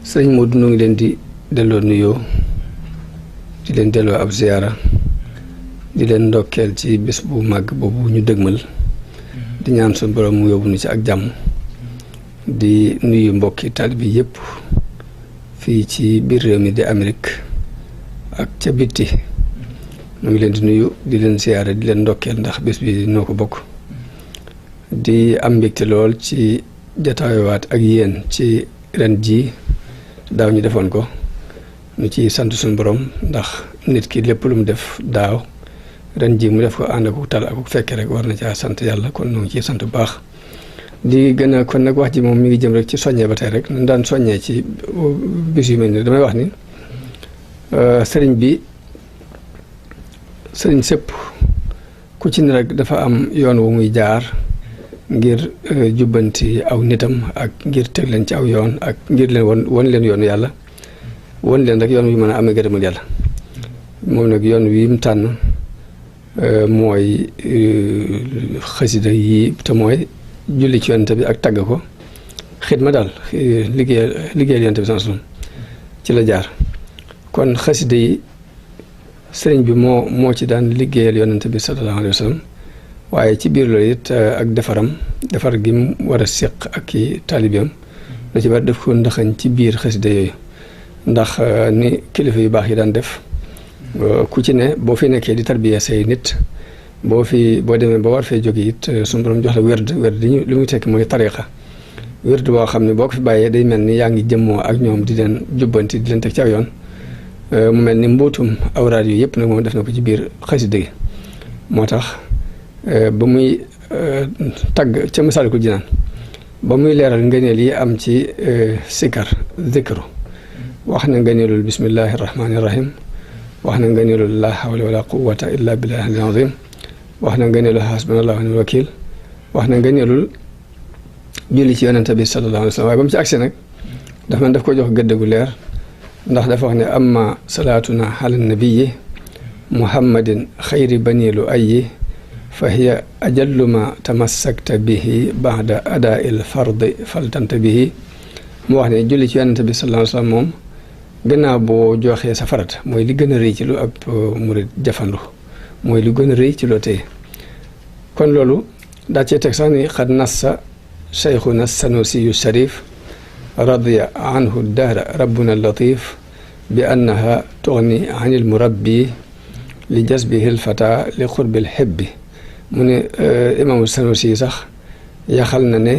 sëñ Modou nu ngi leen di delloo nuyoo di leen delloo ab ziyaara di leen ndokkeel ci bés bu màgg boobu ñu dëgmal di ñaan suñu borom mu yóbbu nu ci ak jàmm di nuyu mbokki taalibe bi yëpp fii ci biir réew mi di Amérique ak ca bitti ñu ngi leen di nuyu di leen ziyaara di leen ndokkeel ndax bés bi noo ko bokk di am mbégte lool ci jataawaat ak yéen ci ren ji daaw ñu defoon ko ñu ci sant suñu borom ndax nit ki lépp lu mu def daaw ren ji mu def ko ànd ak tal ak fekke rek war na caa sant yàlla kon ñu ngi ciy sant bu baax di gën a kon nag wax ji moom mi ngi jëm rek ci soññee ba tey rek ñu daan soññee ci bis yu mel ni damay wax ni sëriñ sëpp ku ci ne rek dafa am yoon wu muy jaar ngir jubbanti aw nitam ak ngir teg leen ci aw yoon ak ngir leen won leen yoonu yàlla won leen rek yoon wi mën a amee gërëmal yàlla moom nag yoon wi mu tànn mooy xasida yi te mooy julli ci yonent bi ak tagg ko xidma daal liggéeyal yonent bi sans ci la jaar kon xasida yi sëriñ bi moo ci daan liggéeyal yonent bi sallallahu alayhi wa sallam waaye ci biir loolu it ak defar gi mu war a séq ak i taalibeem da ci bari def ko ndaxañ ci biir xasida yooyu ndax ni kilifa yu baax yi daan def ku ci ne boo fi nekkee di tarbiya say nit boo demee ba war fee jóge it suñu borom jox la werd li muy tekki mooy tariqa werd boo xam ne boo ko fi bàyyee day mel ni yaa ngi jëmmoo ak ñoom di leen jubbanti di leen teg ci aw yoon mu mel ni mbootum awraad yu yëpp nag moom def na ko ci biir xasida gi moo tax ba muy tagg ca Masaalikul Jinaan ba muy leeral ngëneel yi am ci sikar zikru wax na ngëneelul bismillahi rahmaani rahim wax na ngëneelul laa hawla wala quwwata illa billahi al azim wax na ngëneelul hasbunallahu wa ni'mal wakil wax na ngëneelul julli ci yonente bi sallallahu alayhi wa sallam waaye ba mu ci agsi nag dafa man daf ko jox gëdd gu leer ndax dafa wax ne amma salaatuna ala nabiyi muhammadin xayri banilu ayyi fa hiya ajallu ma tamassakta bihi baada adaa il fardi faltanta bihi mu wax ne julli ci yonente bi sallallahu alayhi wa sallam moom gannaaw boo joxee sa farat mooy li gën a rëy ci lu ab murid jafandu mooy lu gën a rëy ci loo téye kon loolu daa cee teg sax ni xad nassa cheikhuna sanusiyu sharif radiya anhu dahra rabbuna latif bi annaha tugni anil murabbi li jasbihi lfata li qurbil hibbi mu ne imaamu sanusi sax yaxal na ne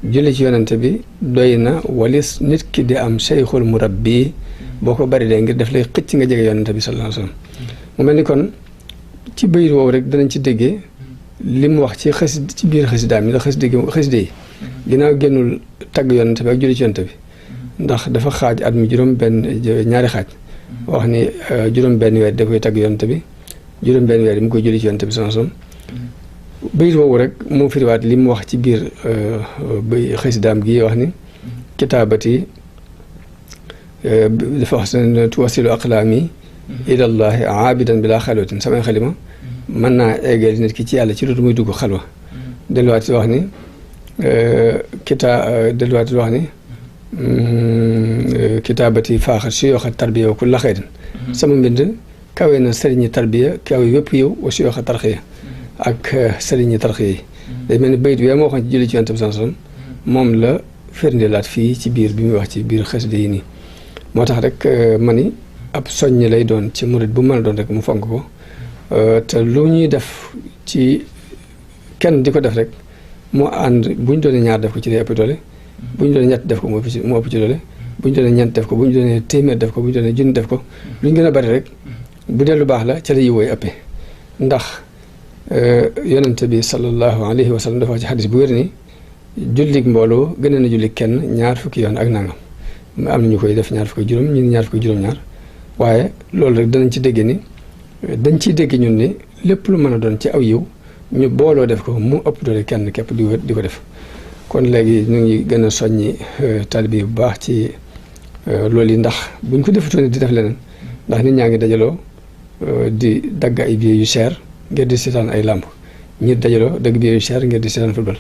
julli ci yonente bi doy na walis nit ki di am cheikhul murabbi boo ko bari dee ngir def lay xëcc nga jege yonente bi sallallahu alayhi wasallam mu mel ni kon ci bayit woowu rek danañ ci déggee li mu wax ci biir xasidaam yi la xasida yi ginnaaw génnul tagg yonente bi ak julli ci yonente bi ndax dafa xaaj at mi ñaari xaaj wax ni juróom benn weer da koy tagg yonente bi juróom benn weer yi mu koy julli ci yonente bi sallallahu alayhi wasallam bayit woowu rek moo firiwaat li mu wax ci biir xasidaam gi wax ni kitaabati dafa wax tuwasilu aqlaami ilallahi aabidan bila xalwatin samay xalima mën naa eggal nit ki ci yàlla ci loolu muy dugg xalwa delluwaat si wax ni kitaabati faaxat suyooxa tarbiya wa kulla xayrin sama mbind kawe na sëriñi tarbiya kawe yépp yow wa suyooxa tarxiya ak sëriñi tarxiya yi day mel ni bayit bi moo xam ci julli ci yonent bi sallallahu alayhi wasallam moom la firndeelaat fii ci biir bi muy wax ci biir xasida yi nii moo tax rek ma ni ab soññ lay doon ci murid bu mën a doon rek mu fonk ko te lu ñuy def ci kenn di ko def rek moo ànd bu ñu doonee ñaar def ko ci day ëpp doole bu ñu doonee ñett def ko moo ëpp ci doole bu ñu doonee ñeent def ko bu ñu doonee téeméer def ko bu ñu doonee junni def ko lu ñu gën a bari rek bu dee lu baax la ca la yiwooy ëppee ndax yonente bi sallallahu alayhi wa sallam dafa wax ci xadis bu wér ni jullig mbooloo gën na jullig kenn ñaar fukki yoon ak nangam am na ñu koy def ñaar fukki juróom ñun ñaar fukki juróom-ñaar waaye loolu rek danañ ci dégg ni dañ ciy dégg ñun ni lépp lu mën a doon ci aw yiw ñu booloo def ko mu ëpp doole kenn képp di ko def kon léegi ñu ngi gën a soññi taalibe bu baax ci loolu yi ndax buñ ko defatoon di def leneen ndax nit ñaa ngi dajaloo di dagg ay billets yu cher ngir di seetaan ay làmb ñi dajaloo dagg billets yu cher ngir di seetaan football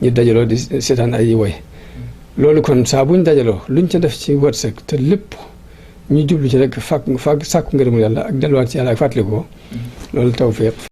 ñi dajaloo di seetaan ay woy loolu kon saa buñ dajaloo luñ ca def ci wërsëg te lépp ñu jublu ci rek sàkku ngërëmul yàlla ak delluwaat ci yàlla ak fàttaliku ko loolu tawfeex